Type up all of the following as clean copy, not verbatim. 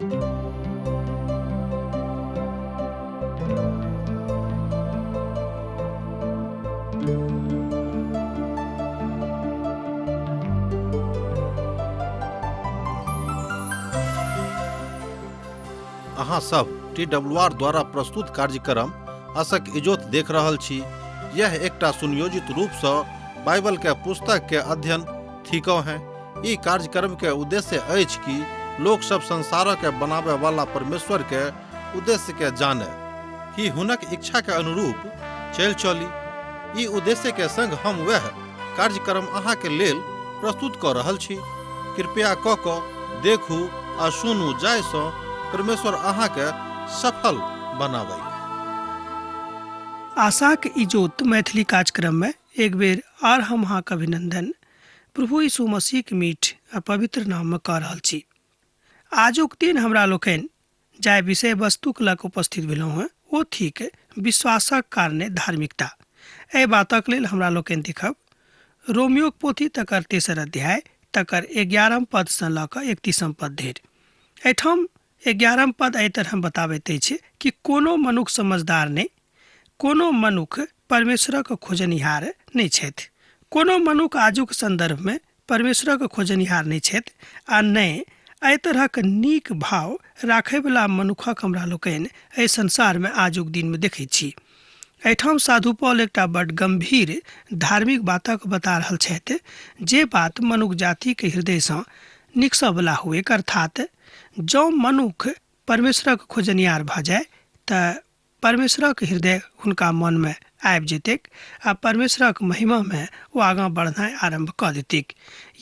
अहाँ सब T W R द्वारा प्रस्तुत कार्यक्रम असक इजोत देख रहल छी। यह एकटा सुनियोजित रूप से बाइबल के पुस्तक के अध्ययन थिको हैं। ई कार्यक्रम के उद्देश्य अछि कि लोक सब संसार के बनावे वाला परमेश्वर के उद्देश्य के जाने कि हुनक इच्छा के अनुरूप चल चली। ई उद्देश्य के संग हम वह कार्यक्रम अहाँ के लेल प्रस्तुत कऽ रहल छी। कृपया कऽ कऽ देखू आ सुनू जाहिसँ परमेश्वर अहाँ के सफल बनाबै। आशाक इजोत मैथिली कार्यक्रम में एक बेर आर हम अहाँके अभिनंदन प्रभु यीशु मसीहक मीठ आ पवित्र नाम में कऽ रहल छी। आजुक दिन हमरा लोकनि जाहि विषय वस्तुक लऽ कऽ उपस्थित भेलहुँ हेँ ओ थिक विश्वासक कारणे धार्मिकता। एहि बातक लेल हमरा लोकनि देखब रोमियोक पोथी तकर तेसर अध्याय तकर 11 पदसँ लऽ कऽ 31 पद धरि। एहिठाम 11 पद एहि तरह बताबैत अछि कि कोनो मनुख समझदार नहि, कोनो मनुख परमेश्वरक खोजनिहार नहि छथि। कोनो मनुख आजुक संदर्भमे परमेश्वरक खोजनिहार नहि छथि आ नहि एहि तरहक नीक भाव राखयवला मनुखक हमरा लोकनि एहि संसारमे आजुक दिनमे देखैत छी। एहिठाम साधु पॉल एकटा बड गंभीर धार्मिक बातक बता रहल छथि जे बात मनुख जातिके हृदयसँ निकसऽवला हुएक, अर्थात जँ मनुख परमेश्वरक खोजनिहार भऽ जाय तऽ परमेश्वरक हृदय हुनका मनमे आबि जेतैक आ परमेश्वरक महिमामे ओ आगाँ बढ़नाइ आरम्भ कऽ देतैक।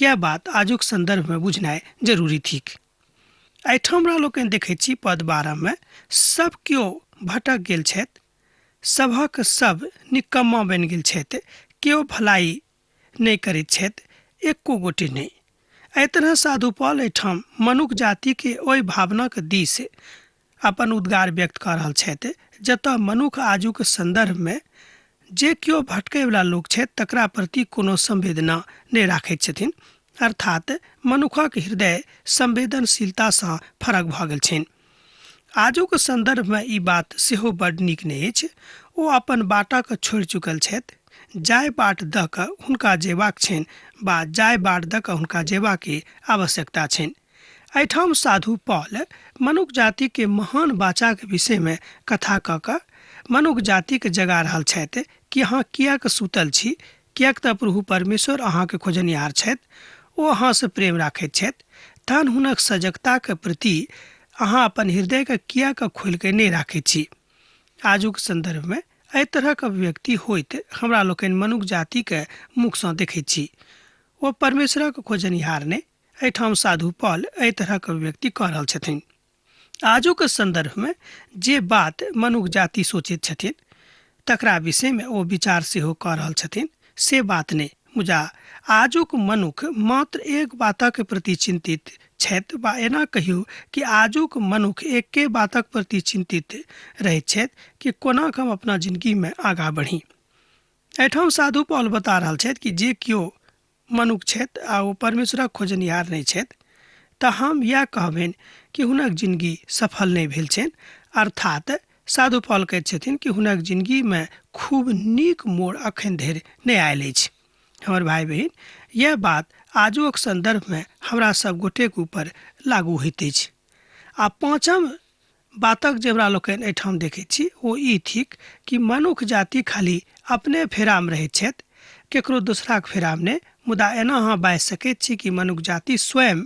यैह बात आजुक संदर्भमे बुझनाइ जरूरी थिक। एहिठाम हमरा लोकनि देखैत छी पद 12 मे सब केओ भटक गेल छथि, सभक सब निकम्मा बनि गेल छथि, केओ भलाई नहि करैत छथि, एको गोटे नहि। एहि तरह साधु पॉल एहिठाम मनुख जातिके ओहि भावनाक दिस अपन उद्गार व्यक्त कऽ रहल छथि जतऽ मनुख आजुक संदर्भमे जे केओ भटकैवला लोक छथि तकरा प्रति कोनो संवेदना नहि राखैत छथिन, अर्थात मनुखक हृदय संवेदनशीलतासँ फरक भऽ गेल छनि। आजुक संदर्भमे ई बात सेहो बड नीक नहि अछि। ओ अपन बाटक छोड़ि चुकल छथि, जाहि बाट दऽ कऽ हुनका जेबाक छनि वा जाहि बाट दऽ कऽ हुनका जेबाके आवश्यकता छनि। एहिठाम साधु पॉल मनुख जातिके महान बाचाके विषयमे कथा कऽ कऽ मनुख जातिके जगा रहल छथि कि अहाँ किएक सुतल छी, किएक तऽ प्रभु परमेश्वर अहाँके खोजनिहार छथि, ओ अहाँसँ प्रेम राखैत छथि, तहन हुनक सजगताके प्रति अहाँ अपन हृदयके किएक खोलिके नहि राखैत छी। आजुक संदर्भमे एहि तरहक अभिव्यक्ति होइत हमरा लोकनि मनुख जातिके मुखसँ देखैत छी। ओ परमेश्वरक खोजनिहार नहि, एहिठाम साधु पॉल एहि तरहक अभिव्यक्ति कऽ रहल छथिन। आजुक संदर्भमे जे बात मनुख जाति सोचैत छथिन तकरा विषयमे ओ विचार सेहो कऽ रहल छथिन से बात नहि, मुदा आजुक मनुख मात्र एक बातक प्रति चिन्तित छथि वा एना कहियौ कि आजुक मनुख एके बातक प्रति चिन्तित रहैत छथि कि कोना हम अपना जिनगीमे आगाँ बढ़ी। एहिठाम साधु पॉल बता रहल छथि कि जे केओ मनुख छथि आ ओ परमेश्वरक खोजनिहार नहि छथि तऽ हम इएह कहबनि कि हुनक जिनगी सफल नहि भेल छनि, अर्थात साधु पॉल कहैत छथिन कि हुनक जिनगीमे खूब नीक मोड़ अखन धरि नहि आयल अछि। हमर भाइ बहिन, यैह बात आजुक संदर्भमे हमरा सब गोटेक ऊपर लागू होइत अछि। आ पाँचम बातक जे हमरा लोकनि एहिठाम देखैत छी ओ ई थिक कि मनुख जाति खाली अपने फेरामे रहैत छथि, केकरो दोसराक फेरामे नहि। मुदा एना अहाँ बाजि सकैत छी कि मनुख जाति स्वयं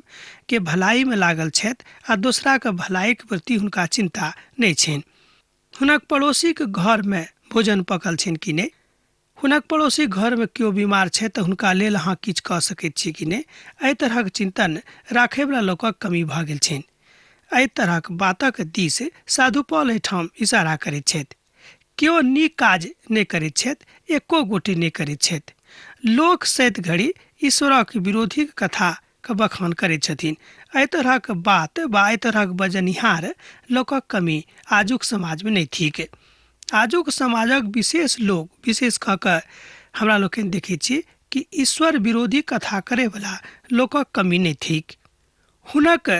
के भलाइमे लागल छथि आ दोसराक भलाइक प्रति हुनका चिन्ता नहि छनि। हुनक पड़ोसीक घरमे भोजन पकल छनि कि नहि, हुनक पड़ोसीक घरमे केओ बीमार छथि तऽ हुनका लेल अहाँ किछु कऽ सकैत छी कि नहि, एहि तरहक चिन्तन राखयवला लोकक कमी भऽ गेल छनि। एहि तरहक बातक दिस साधु पॉल एहिठाम इशारा करैत छथि। केओ नीक काज नहि करैत छथि, एको गोटे नहि करैत छथि। लोक सैत घड़ी ईश्वरक विरोधीक कथा के बखान करैत छथिन। एहि तरहक बात वा एहि तरहक बजनिहार लोकक कमी आजुक समाजमे नहि थिक। आजुक समाजक विशेष लोक, विशेष कऽ कऽ हमरा लोकनि देखैत छी कि ईश्वर विरोधी कथा करयवला लोकक कमी नहि थिक। हुनक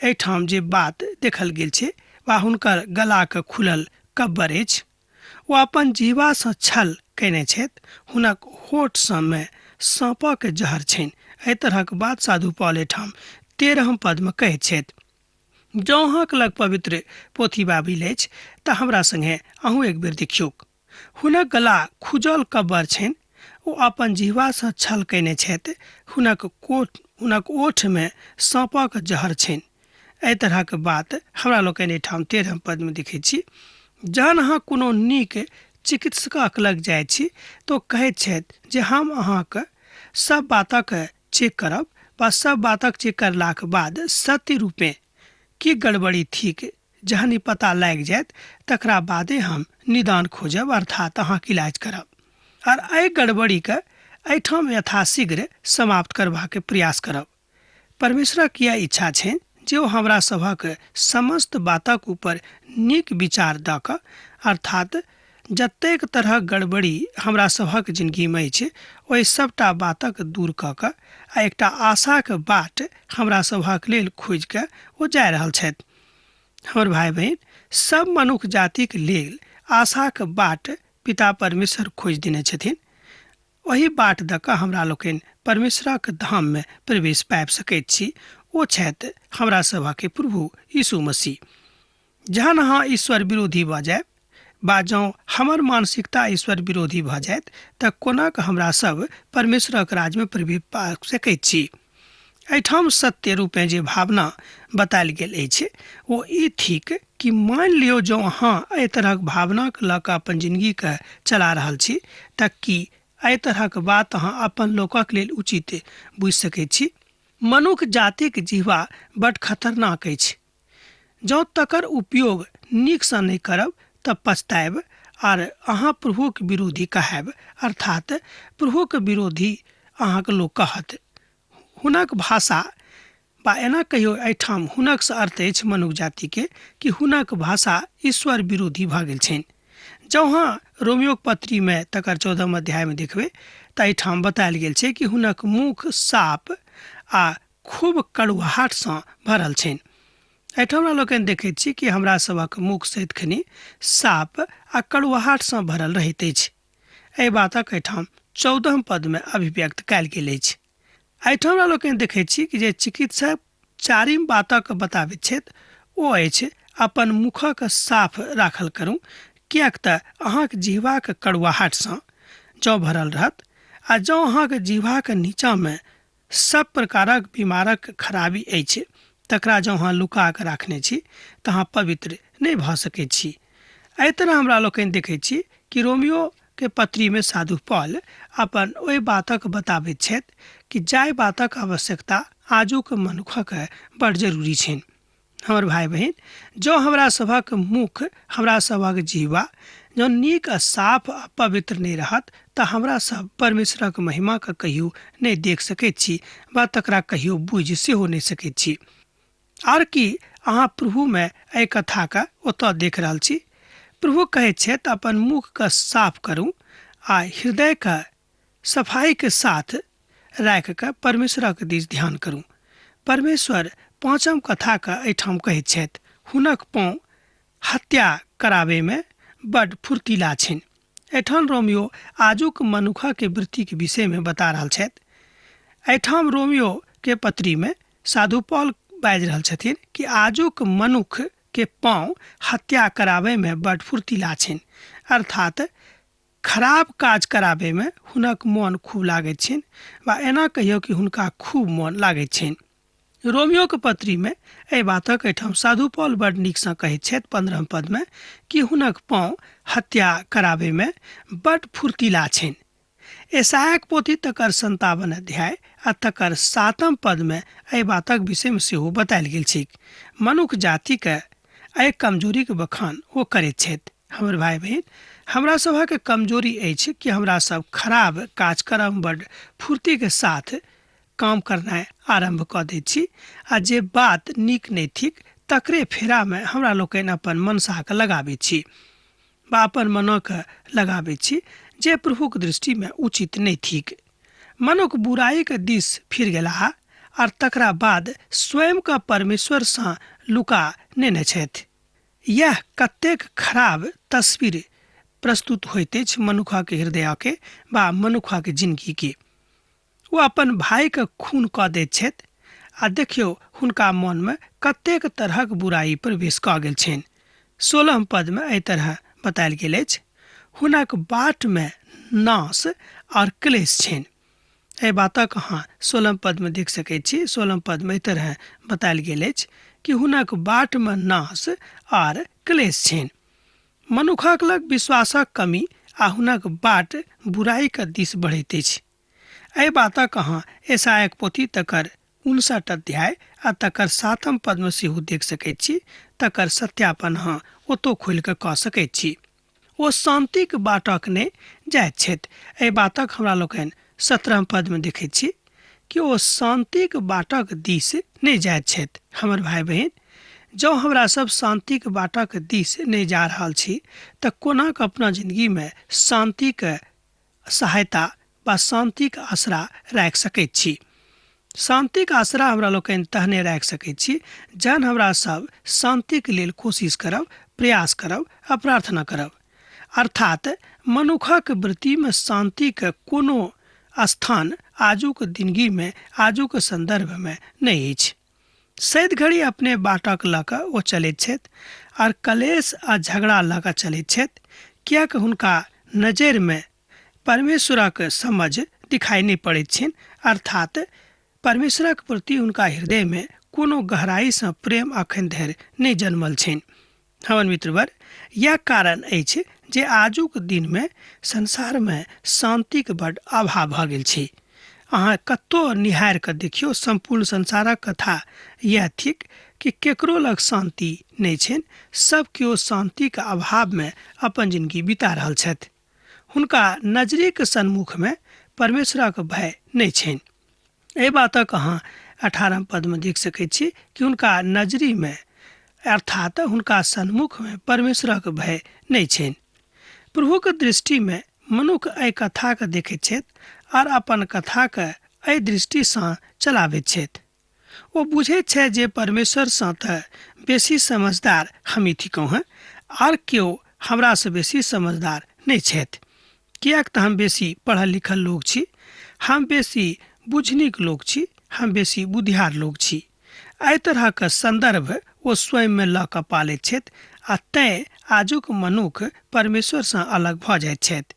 एहिठाम जे बात देखल गेल छै वा हुनकर गलाके खुलल कब्बर अछि। ओ अपन जीवासँ छल कयने छथि, हुनक होठ सबमे साँपक जहर छनि। एहि तरहक बात साधु पॉल एहिठाम 13 पदमे कहैत छथि। जँ अहाँक लग पवित्र पोथी बाइबिल अछि तऽ हमरा संगे अहूँ एक बेर देखियौक। हुनक गला खुजल कब्बर छनि, ओ अपन जिह्वासँ छल कयने छथि, हुनक ओठमे साँपक जहर छनि। एहि तरहक बात हमरा लोकनि एहिठाम 13 पदमे देखैत छी। जहन अहाँ कोनो नीक चिकित्सकक लग जाइ छी तऽ ओ कहैत छथि जे हम अहाँके सब बातक चेक करब वा सब बातक चेक करलाक बाद सत्य रूपे की गड़बड़ी थिक जहन ई पता लागि जायत तकरा बादे हम निदान खोजब, अर्थात अहाँके इलाज करब आर एहि गड़बड़ीके एहिठाम यथाशीघ्र समाप्त करबाक प्रयास करब। परमेश्वरक यैह इच्छा छनि जे ओ हमरा सभक समस्त बातक ऊपर नीक विचार दऽ कऽ, अर्थात जतेक तरहक गड़बड़ी हमरा सभक जिनगीमे अछि ओहि सभटा बातक दूर कऽ कऽ आ एकटा आशाक बाट हमरा सभक लेल खोजि कऽ ओ जा रहल छथि। हमर भाय बहिन, सब मनुख जातिक लेल आशाक बाट पिता परमेश्वर खोजि देने छथिन। ओहि बाट दऽ कऽ हमरा लोकनि परमेश्वरक धाममे प्रवेश पाबि सकैत छी। ओ छथि हमरा सभक प्रभु यीशु मसीह। जहन अहाँ ईश्वर विरोधी भऽ जायब वा जँ हमर मानसिकता ईश्वर विरोधी भऽ जायत तऽ कोना कऽ हमरा सब परमेश्वरक राज्यमे प्रवेश पाबि सकैत छी? एहिठाम सत्य रूपेँ जे भावना बतायल गेल अछि ओ ई थिक कि मानि लियौ जँ अहाँ एहि तरहक भावनाके लऽ कऽ अपन जिनगीके चला रहल छी तऽ की एहि तरहक बात अहाँ अपन लोकक लेल उचित बुझि सकैत छी? मनुख जातिक जिह्वा बड खतरनाक अछि। जँ तकर उपयोग नीकसँ नहि करब तऽ पछतायब आर अहाँ प्रभुक विरोधी कहायब, अर्थात प्रभुक विरोधी अहाँके लोक कहत। हुनक भाषा वा एना कहियो एहिठाम हुनकसँ अर्थ अछि मनुख जातिके कि हुनक भाषा ईश्वर विरोधी भऽ गेल छनि। जँ अहाँ रोमियोक पत्रीमे तकर 14 अध्यायमे देखबै तऽ एहिठाम बतायल गेल छै कि हुनक मुख साप आ खूब कड़ुआहटसँ भरल छनि। एहिठाम हमरा लोकनि देखैत छी कि हमरा सभक मुख सदिखनि साप आ कड़ुआहटसँ भरल रहैत अछि। एहि बातक एहिठाम 14 पदमे अभिव्यक्त कयल गेल अछि। एहिठाम हमरा लोकनि देखैत छी कि जे चिकित्सक चारिम बातक बताबैत छथि ओ अछि अपन मुखक साफ राखल करू, किएक तऽ अहाँक जिह्वाक कड़ुआहटसँ जँ भरल रहत आ जँ अहाँक जिह्वाक नीचाँमे सब प्रकारक बीमारक खराबी अछि तकरा जँ अहाँ लुका कऽ राखने छी तऽ अहाँ पवित्र नहि भऽ सकैत छी। एहि तरह हमरा लोकनि देखैत छी कि रोमियो के पत्रीमे साधु पॉल अपन ओहि बातक बताबैत छथि कि जाहि बातक आवश्यकता आजुक मनुखक बड़ जरूरी छनि। हमर भाय बहिन, जँ हमरा सभक मुख, हमरा सभक जीवा जँ नीक आ साफ आ पवित्र नहि रहत तऽ हमरा सब परमेश्वरक महिमाके कहियो नहि देख सकैत छी वा तकरा कहियो बुझि सेहो नहि सकैत छी। आर की अहाँ प्रभुमे एहि कथाके ओतऽ देख रहल छी? प्रभु कहैत छथि अपन मुखके साफ करू आ हृदयके सफाईके साथ राखि कऽ परमेश्वरक दिस ध्यान करू। परमेश्वर पाँचम कथाके एहिठाम कहैत छथि, हुनक पाँव हत्या कराबैमे बड फुर्तीला छनि। एहिठाम रोमियो आजुक मनुखक वृत्तिके विषयमे बता रहल छथि। एहिठाम रोमियो के पत्रीमे साधु पॉल बाजि रहल छथिन कि आजुक मनुख के पाँव हत्या कराबैमे बड फुर्तीला छनि, अर्थात खराब काज कराबैमे हुनक मोन खूब लागैत छनि वा एना कहियौ कि हुनका खूब मोन लागैत छनि। रोमियोके पत्रीमे एहि बातक एहिठाम साधु पॉल बड नीकसँ कहैत छथि 15 पदमे कि हुनक पाँव हत्या कराबैमे बड फुर्तीला छनि। एसायाक पोथी तकर 57 अध्याय आ तकर 7 पदमे एहि बातक विषयमे सेहो बतायल गेल छैक। मनुख जातिके एहि कमजोरीके बखान ओ करैत छथि। हमर भाय बहिन, हमरा सभक कमजोरी अछि कि हमरा सब खराब काज करब बड फुर्तीके साथ काम करनाइ आरम्भ कऽ दैत छी आ जे बात नीक नहि थिक तकरे फेरामे हमरा लोकनि अपन मनसाके लगाबैत छी वा अपन मनके लगाबैत छी जे प्रभुक दृष्टिमे उचित नहि थिक। मनुख बुराइके दिस फिर गेलाह आर तकरा बाद स्वयंके परमेश्वरसँ लुका नेने छथि। यैह कतेक खराब तस्वीर प्रस्तुत होइत अछि मनुखक हृदयके वा मनुखक जिनगीके। ओ अपन भाइके खून कऽ दैत छथि आ देखियौ हुनका मनमे कतेक तरहक बुराइ प्रवेश कऽ गेल छनि। 16 पदमे एहि तरह बतायल गेल अछि, हुनक बाटमे नाश और क्लेश छनि। एहि बातक अहाँ 16 पदमे देख सकैत छी। 16 पदमे एहि तरह बतायल गेल अछि कि हुनक बाटमे नाश और क्लेश छनि। मनुखक लग विश्वासक कमी आ हुनक बाट बुराइके दिस बढ़ैत अछि। एहि बातक अहाँ यशायाक पोथी तकर 59 अध्याय आ तकर 7 पदमे सेहो देख सकैत छी। तकर सत्यापन अहाँ ओतौ खोलि कऽ कऽ सकैत छी। ओ शान्तिक बाटक नहि जाइत छथि। एहि बातक हमरा लोकनि 17 पदमे देखैत छी कि ओ शान्तिक बाटक दिस नहि जाइत छथि। हमर भाइ बहिन, जँ हमरा सब शान्तिक बाटक दिस नहि जा रहल छी तऽ कोना कऽ अपना जिंदगीमे शान्तिक सहायता वा शान्तिक आसरा राखि सकैत छी? शान्तिक आसरा हमरा लोकनि तहने राखि सकैत छी जहन हमरा सब शान्तिक लेल कोशिश करब, प्रयास करब आ प्रार्थना करब। अर्थात मनुखक वृत्तिमे शान्तिक कोनो स्थान आजुक जिंदगीमे, आजुक संदर्भमे नहि अछि। सैद घड़ी अपने बाटक लऽ कऽ ओ चलैत छथि आर कलेश आ झगड़ा लऽ कऽ चलैत छथि, किएक हुनका नजरिमे परमेश्वरक समझ दिखाई नहि पड़ैत छनि। अर्थात परमेश्वरक प्रति हुनका हृदयमे कोनो गहराइसँ प्रेम अखन धरि नहि जन्मल छनि। हमर मित्रवर, यैह कारण अछि जे आजुक दिनमे संसारमे शान्तिक बड्ड अभाव भऽ गेल छै। अहाँ कतहु निहारि कऽ देखियौ, सम्पूर्ण संसारक कथा यैह थिक कि केकरो लग शान्ति नहि छनि। सब केओ शान्तिक अभावमे अपन जिनगी बिता रहल छथि। हुनका नजरिक सन्मुखमे परमेश्वरक भय नहि छनि। एहि बातक अहाँ 18 पदमे देख सकैत छी कि हुनका नजरिमे अर्थात हुनका सन्मुखमे परमेश्वरक भय नहि छनि। प्रभुक दृष्टिमे मनुख एहि कथाके देखैत छथि आर अपन कथाके एहि दृष्टिसँ चलाबैत छथि। ओ बुझैत छथि जे परमेश्वरसँ तऽ बेसी समझदार हमही थिकहुँ हेँ, आर केओ हमरासँ बेसी समझदार नहि छथि, किएक तऽ हम बेसी पढ़ल लिखल लोक छी, हम बेसी बुझनिक लोक छी, हम बेसी बुधियार लोक छी। एहि तरहक संदर्भ ओ स्वयंमे लऽ कऽ पालैत छथि आ तैँ आजुक मनुख परमेश्वरसँ अलग भऽ जाइत छथि।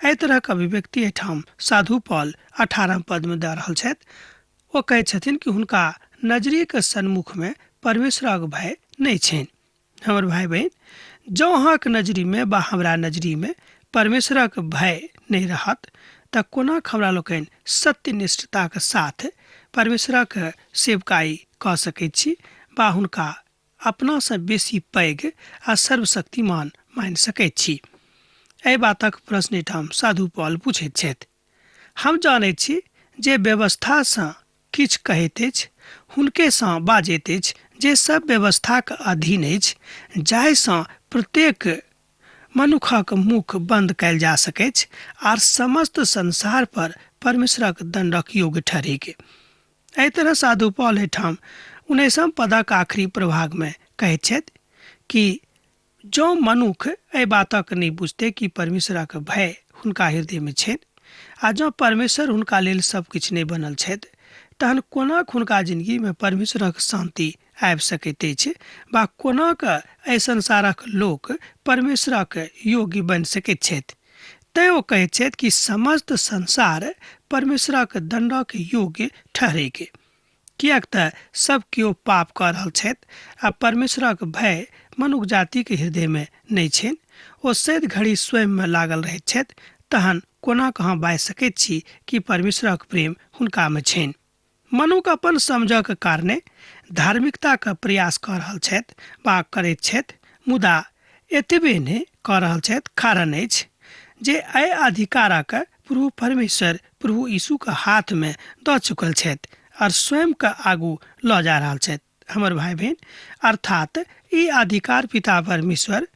एहि तरहक अभिव्यक्ति एहिठाम साधु पॉल 18 पदमे दऽ रहल छथि। ओ कहैत छथिन कि हुनका नजरिक सन्मुखमे परमेश्वरक भय नहि छनि। हमर भाइ बहिन, जँ अहाँक नजरिमे वा हमरा नजरिमे परमेश्वरक भय नहि रहत तऽ कोना हमरा लोकनि सत्यनिष्ठताक साथ परमेश्वरक सेवकाई कऽ सकैत छी वा हुनका अपनासँ बेसी पैघ आ सर्वशक्तिमान मानि सकैत छी? एहि बातक प्रश्न एहिठाम साधु पॉल पूछैत छथि। हम जानैत छी जे व्यवस्थासँ किछु कहैत अछि, हुनकेसँ बाजैत अछि जे सब व्यवस्थाक अधीन अछि, जाहिसँ प्रत्येक मनुखक मुख बन्द कयल जा सकैछ आर समस्त संसार पर परमेश्वरक दण्डक योग्य ठहरैक। एहि तरह साधु पॉल एहिठाम 19 पदक आखिरी प्रभागमे कहैत छथि कि जँ मनुख एहि बातक नहि बुझतै कि परमेश्वरक भय हुनका हृदयमे छनि आ जँ परमेश्वर हुनका लेल सब किछु नहि बनल छथि, तहन कोना हुनका जिनगीमे परमेश्वरक शान्ति आबि सकैत अछि वा कोना कऽ एहि संसारक लोक परमेश्वरक योग्य बनि सकैत छथि? तैँ ओ कहैत छथि कि समस्त संसार परमेश्वरक दण्डक योग्य ठहरैक, किएक तऽ सब केओ पाप कऽ रहल छथि आ परमेश्वरक भय मनुख जातिक हृदयमे नहि छनि। ओ सैद घड़ी स्वयंमे लागल रहैत छथि, तहन कोना कऽ बाजि सकैत छी कि परमेश्वरक प्रेम हुनकामे छनि? मनुख अपन समझक कारणे धार्मिकताक प्रयास कऽ रहल छथि वा करैत छथि, मुदा एतबे नहि कऽ रहल छथि, कारण अछि जे एहि अधिकारक प्रभु परमेश्वर प्रभु यीशुक हाथमे दऽ चुकल छथि आओर स्वयंके आगू लऽ जा रहल छथि। हमर भाइ बहिन, अर्थात ई अधिकार पिता परमेश्वर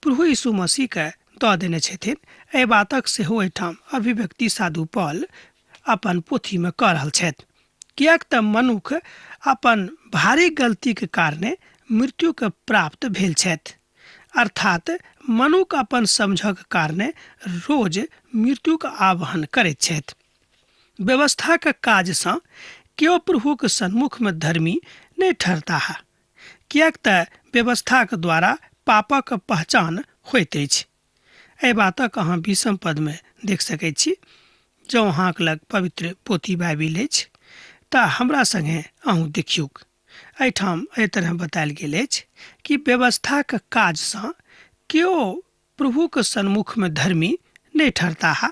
प्रभु यीशु मसीहके दऽ देने छथिन। एहि बातक सेहो एहिठाम अभिव्यक्ति साधु पॉल अपन पोथीमे कऽ रहल छथि। किएक तऽ मनुख अपन भारी गलतीके कारणे मृत्युके प्राप्त भेल छथि। अर्थात मनुख अपन समझक कारणे रोज मृत्युके आह्वान करैत छथि। व्यवस्थाके काजसँ केओ प्रभुके सन्मुखमे धर्मी नहि ठहरताह, किएक तऽ व्यवस्थाक द्वारा पापक पहचान होइत अछि। एहि बातक अहाँ 20 पदमे देख सकैत छी। जँ अहाँक लग पवित्र पोथी बाइबिल अछि तऽ हमरा सङ्गे अहूँ देखियौक। एहिठाम एहि तरह बतायल गेल अछि कि व्यवस्थाक काजसँ केओ प्रभुके सन्मुखमे धर्मी नहि ठहरताह,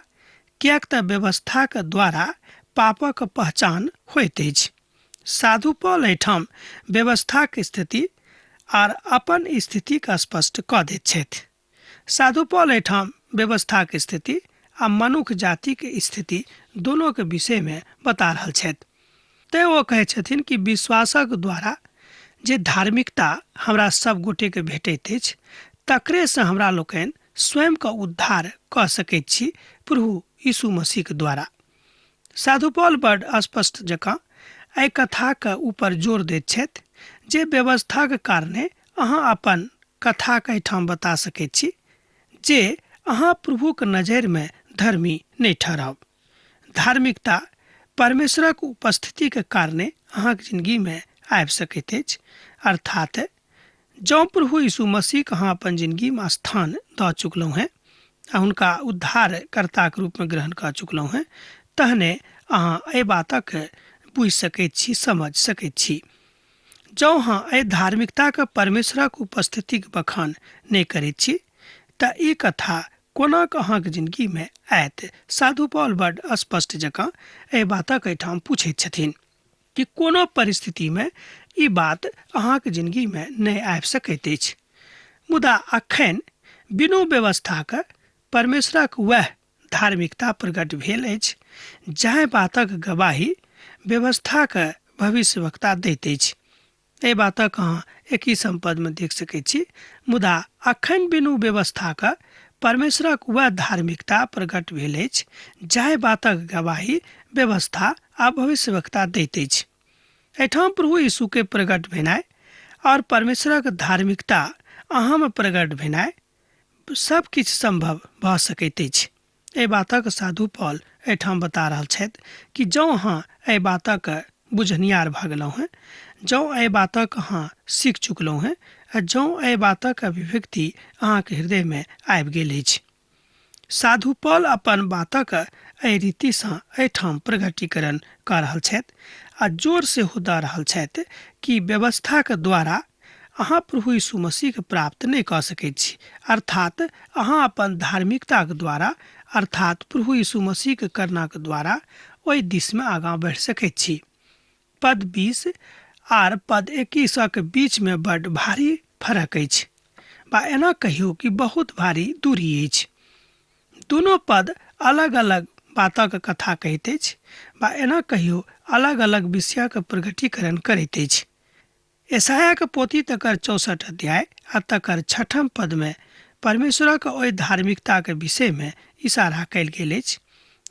किएक तऽ व्यवस्थाक द्वारा पापक पहचान होइत अछि। साधु पॉल एहिठाम व्यवस्थाक स्थिति आर अपन स्थितिके स्पष्ट कऽ दैत छथि। साधु पॉल एहिठाम व्यवस्थाक स्थिति आ मनुख जातिक स्थिति दोनोके विषयमे बता रहल छथि। तैँ ओ कहै छथिन कि विश्वासक द्वारा जे धार्मिकता हमरा सब गोटेके भेटैत अछि तकरेसँ हमरा लोकनि स्वयंके उद्धार कऽ सकैत छी प्रभु यीशु मसीहके द्वारा। साधु पॉल बड स्पष्ट जकाँ एहि कथाके ऊपर जोर दैत छथि जे व्यवस्थाक कारणे अहाँ अपन कथाके एहिठाम बता सकैत छी जे अहाँ प्रभुके नजरिमे धर्मी नहि ठहरब। धार्मिकता परमेश्वरक उपस्थितिके कारणे अहाँके जिंदगीमे आबि सकैत अछि। अर्थात जँ प्रभु यीशु मसीहके अहाँ अपन जिंदगीमे स्थान दऽ चुकलहुँ हेँ आ हुनका उद्धारकर्ताके रूपमे ग्रहण कऽ चुकलहुँ हेँ तहने अहाँ एहि बातक बुझि सकैत छी, समझ सकैत छी। जँ अहाँ एहि धार्मिकताके परमेश्वरक उपस्थितिक बखान नहि करैत छी तऽ ई कथा कोना कऽ अहाँके जिंदगीमे आयत? साधु पॉल बड स्पष्ट जकाँ एहि बातक एहिठाम पूछैत छथिन कि कोनो परिस्थितिमे ई बात अहाँके जिंदगीमे नहि आबि सकैत अछि। मुदा अखन बिनु व्यवस्थाके परमेश्वरक वएह धार्मिकता प्रकट भेल अछि जाहि बातक गवाही व्यवस्थाके भविष्यवक्ता दैत अछि। एहि बातक अहाँ 21 पदमे देख सकैत छी। मुदा अखन बिनु व्यवस्थाके परमेश्वरक वएह धार्मिकता प्रकट भेल अछि जाहि बातक गवाही व्यवस्था आ भविष्यवक्ता दैत अछि। एहिठाम प्रभु यीशुके प्रकट भेनाइ और परमेश्वरक धार्मिकता अहाँमे प्रकट भेनाइ सब किछु सम्भव भऽ सकैत अछि। एहि बातक साधु पॉल एहिठाम बता रहल छथि कि जँ अहाँ एहि बातक बुझनिहार भऽ गेलहुँ हेँ, जँ एहि बातक अहाँ सीख चुकलहुँ हेँ आ जँ एहि बातक अभिव्यक्ति अहाँके हृदयमे आबि गेल अछि। साधु पॉल अपन बातक एहि रीतिसँ एहिठाम प्रकटीकरण कऽ रहल छथि आ जोर सेहो दऽ रहल छथि कि व्यवस्थाक द्वारा अहाँ प्रभु यीशु मसीहके प्राप्त नहि कऽ सकैत छी। अर्थात अहाँ अपन धार्मिकताक द्वारा अर्थात प्रभु यीशु मसीहके करनाक द्वारा ओहि दिशमे आगाँ बढ़ि सकैत छी। पद 20 आर पद 21 बीचमे बड भारी फरक अछि बा एना कहियौ कि बहुत भारी दूरी अछि। दोनो पद अलग अलग बातक कथा कहैत अछि बा एना कहियौ अलग अलग विषयक प्रकटीकरण करैत अछि। यशायाह पोथी तकर 64 अध्याय आ तकर 6 पदमे परमेश्वरक ओहि धार्मिकताक विषयमे इशारा कयल गेल अछि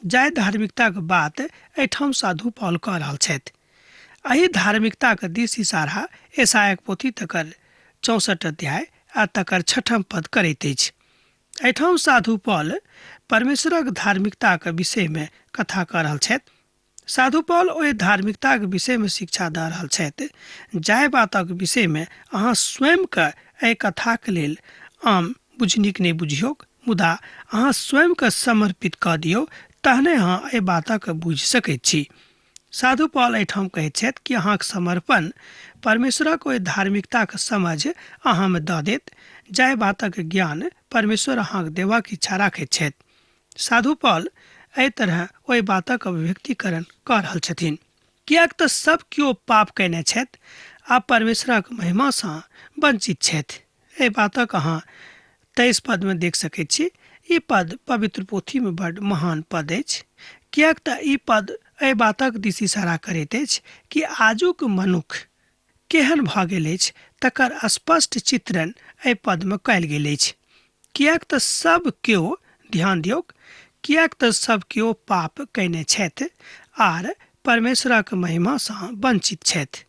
जाहि धार्मिकताक बात एहिठाम साधु पॉल कऽ रहल छथि। एहि धार्मिकताक दिस इशारा यशायाह पोथी तकर 64 अध्याय आ तकर 6 पद करैत अछि। एहिठाम साधु पॉल परमेश्वरक धार्मिकताक विषयमे कथा कऽ रहल छथि। साधु पॉल ओहि धार्मिकताक विषयमे शिक्षा दऽ रहल छथि जाहि बातक विषयमे अहाँ स्वयंके एहि कथाक लेल आम बुझनिक नहि बुझियौक, मुदा अहाँ स्वयंके समर्पित कऽ दियौ तहने अहाँ एहि बातक बुझि सकैत छी। साधु पॉल एहिठाम कहैत छथि कि अहाँक समर्पण परमेश्वरक ओहि धार्मिकताक समझ अहाँमे दऽ देत जाहि बातक ज्ञान परमेश्वर अहाँक देबाक इच्छा राखैत छथि। साधु पॉल एहि तरह ओहि बातक अभिव्यक्तिकरण कऽ रहल छथिन, किएक तऽ सब केओ पाप कयने छथि आ परमेश्वरक महिमासँ वंचित छथि। एहि बातक अहाँ 23 पदमे देख सकैत छी। ई पद पवित्र पोथीमे बड महान पद अछि, किएक तऽ ई पद एहि बातक दिस इशारा करैत अछि कि आजुक मनुख केहन भऽ गेल अछि तकर स्पष्ट चित्रण एहि पदमे कयल गेल अछि। किएक तऽ सब केओ, ध्यान दियौक, किएक तऽ सब केओ पाप कयने छथि आर परमेश्वरक महिमासँ वंचित छथि।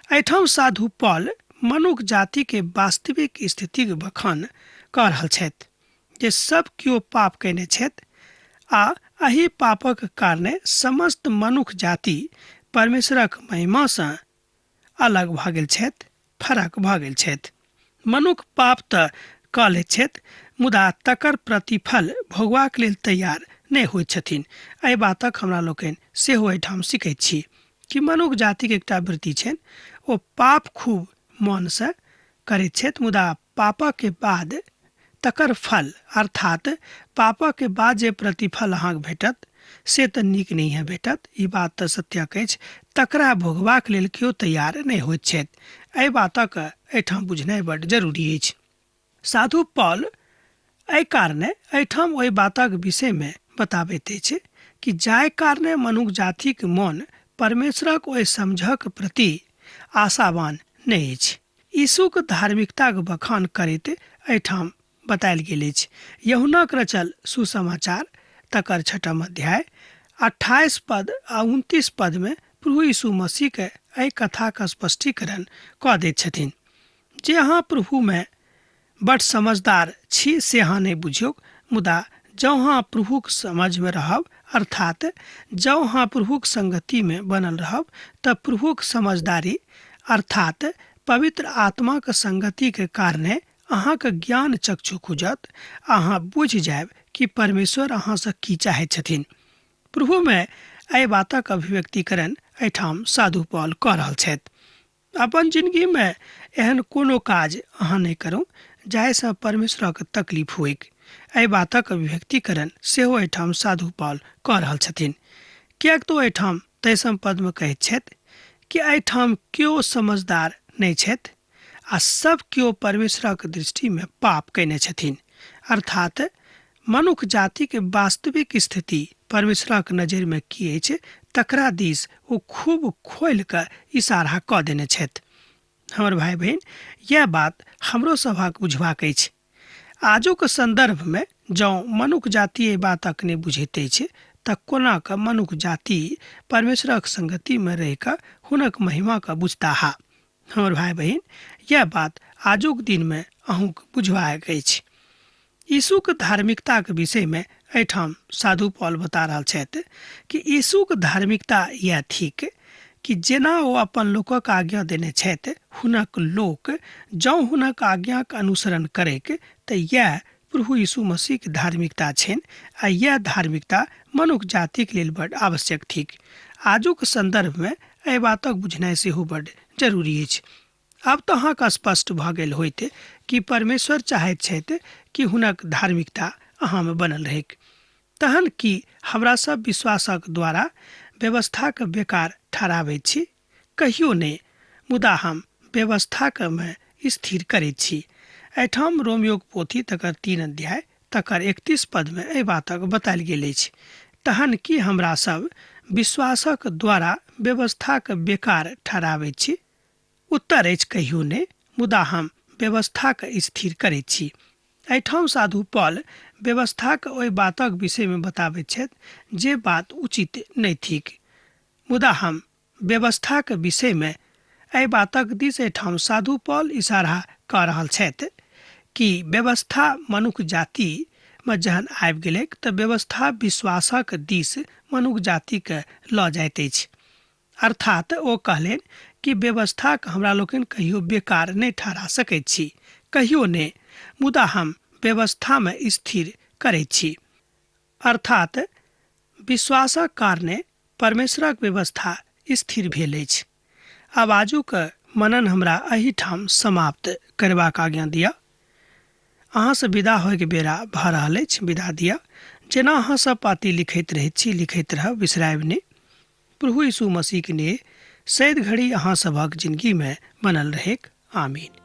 एहिठाम साधु पॉल मनुख जातिके वास्तविक स्थितिक बखान कऽ रहल छथि जे सब केओ पाप कयने छथि आ एहि पापक कारणे समस्त मनुख जाति परमेश्वरक महिमासँ अलग भऽ गेल छथि, फरक भऽ गेल छथि। मनुख पाप तऽ कऽ लैत छथि, मुदा तकर प्रतिफल भोगबाक लेल तैयार नहि होइत छथिन। एहि बातक हमरा लोकनि सेहो एहिठाम सिखैत छी कि मनुख जातिक एकटा वृत्ति छनि, ओ पाप खूब मोनसँ करैत छथि, मुदा पापक बाद तकर फल अर्थात पापक बाद जे प्रतिफल अहाँके भेटत से तऽ नीक नहिए भेटत, ई बात तऽ सत्यक अछि। तकरा भोगबाक लेल केओ तैयार नहि होइत छथि। एहि बातक एहिठाम बुझनाइ बड्ड जरूरी अछि। साधु पॉल एहि कारणे एहिठाम ओहि बातक विषयमे बताबैत अछि कि जाहि कारणे मनुख जातिक मन परमेश्वरक ओहि समझक प्रति आशावान नहि अछि। यीशुक धार्मिकताक बखान करैत एहिठाम बतायल गेल अछि। यूहन्नाक रचल सुसमाचार तकर छठम अध्याय 28 पद आ 29 पद में प्रभु यीशु मसीह के एहि कथाक स्पष्टीकरण कऽ दैत छथिन जे अहाँ प्रभु में बड समझदार छी से अहाँ नहि बुझियौक, मुदा जँ अहाँ प्रभुक समझमे रहब अर्थात जँ अहाँ प्रभुक संगतिमे बनल रहब तऽ प्रभुक समझदारी अर्थात पवित्र आत्माक संगतिके कारणे अहाँके ज्ञान चक्षु खुजत, अहाँ बुझि जायब कि परमेश्वर अहाँसँ की चाहैत छथिन। प्रभुमे एहि बातक अभिव्यक्तिकरण एहिठाम साधु पॉल कऽ रहल छथि। अपन जिनगीमे एहन कोनो काज अहाँ नहि करू जाहिसँ परमेश्वरक तकलीफ होइक। एहि बातक अभिव्यक्तिकरण सेहो एहिठाम साधु पॉल कऽ रहल छथिन, किएक तऽ एहिठाम तेइसम पदमे कहैत छथि कि एहिठाम केओ समझदार नहि छथि आ सब केओ परमेश्वरक दृष्टिमे पाप कयने छथिन। अर्थात मनुख जातिक वास्तविक स्थिति परमेश्वरक नजरिमे की अछि तकरा दिस ओ खूब खोलि कऽ इशारा कऽ देने छथि। हमर भाइ बहिन, इएह बात हमरो सभक बुझबाक अछि। आजुक सन्दर्भमे जँ मनुख जाति एहि बातक नहि बुझैत अछि तऽ कोना कऽ मनुख जाति परमेश्वरक संगतिमे रहि कऽ हुनक महिमाके बुझताह। हमर भाइ बहिन, इएह बात आजुक दिनमे अहूँक बुझबाक अछि। यीशुक धार्मिकताक विषयमे एहिठाम साधु पॉल बता रहल छथि कि यीशुक धार्मिकता इएह थिक कि जेना ओ अपन लोकक आज्ञा देने छथि, हुनक लोक जँ हुनक आज्ञाक अनुसरण करैक तऽ इएह प्रभु यीशु मसीहक धार्मिकता छनि आ इएह धार्मिकता मनुख जातिक लेल बड्ड आवश्यक थिक। आजुक सन्दर्भमे एहि बातक बुझनाइ सेहो बड्ड जरूरी अछि। आब तऽ अहाँके स्पष्ट भऽ गेल होइत कि परमेश्वर चाहैत छथि कि हुनक धार्मिकता अहाँमे बनल रहैक। तहन की हमरा सब विश्वासक द्वारा व्यवस्थाके बेकार ठहराबैत छी? कहियो नहि, मुदा हम व्यवस्थाके मे स्थिर करैत छी। एहिठाम रोमियोक पोथी तकर 3 अध्याय तकर 31 पदमे एहि बातक बतायल गेल अछि। तहन की हमरा सब विश्वासक द्वारा व्यवस्थाके बेकार ठहराबैत छी? उत्तर अछि कहियो नहि, मुदा हम व्यवस्थाके स्थिर करैत छी। एहिठाम साधु पॉल व्यवस्थाक ओहि बातक विषयमे बताबैत छथि जे बात उचित नहि थिक, मुदा हम व्यवस्थाक विषयमे एहि बातक दिस एहिठाम साधु पॉल इशारा कऽ रहल छथि कि व्यवस्था मनुख जातिमे जहन आबि गेलैक तऽ व्यवस्था विश्वासक दिस मनुख जातिके लऽ जाइत अछि। अर्थात ओ कहलनि कि व्यवस्थाक हमरा लोकनि कहियो बेकार नहि ठहरा सकैत छी, कहियो नहि, मुदा हम व्यवस्थामे स्थिर करैत छी। अर्थात विश्वासक कारणे परमेश्वरक व्यवस्था स्थिर भेल अछि। आब आजुक मनन हमरा एहिठाम समाप्त करबाक आज्ञा दिअ। अहाँसँ विदा होइके बेरा भऽ रहल अछि, विदा दिअ। जेना अहाँ सब पाती लिखैत रहैत छी, लिखैत रहब, बिसरायब नहि। प्रभु यीशु मसीह के ने सैद घड़ी अहाँ सभक जिंदगी में बनल रहेक। आमीन।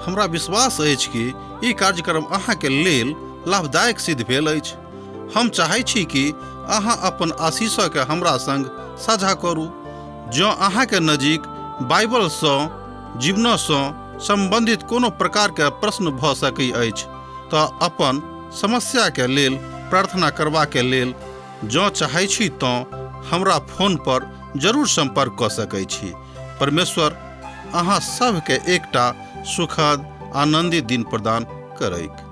हमरा विश्वास अछि कि ई कार्यक्रम अहाँके लेल लाभदायक सिद्ध भेल अछि। हम चाहै छी कि अहाँ अपन आशीषके हमरा संग साझा करू। जँ अहाँके नजीक बाइबलसँ जीवनसँ सम्बन्धित कोनो प्रकारके प्रश्न भऽ सकै अछि तऽ अपन समस्याके लेल प्रार्थना करबाके लेल जँ चाहै छी तँ हमरा फोन पर जरूर संपर्क कऽ सकै छी। परमेश्वर अहाँ सभके एकटा सुखद आनंदित दिन प्रदान करैक।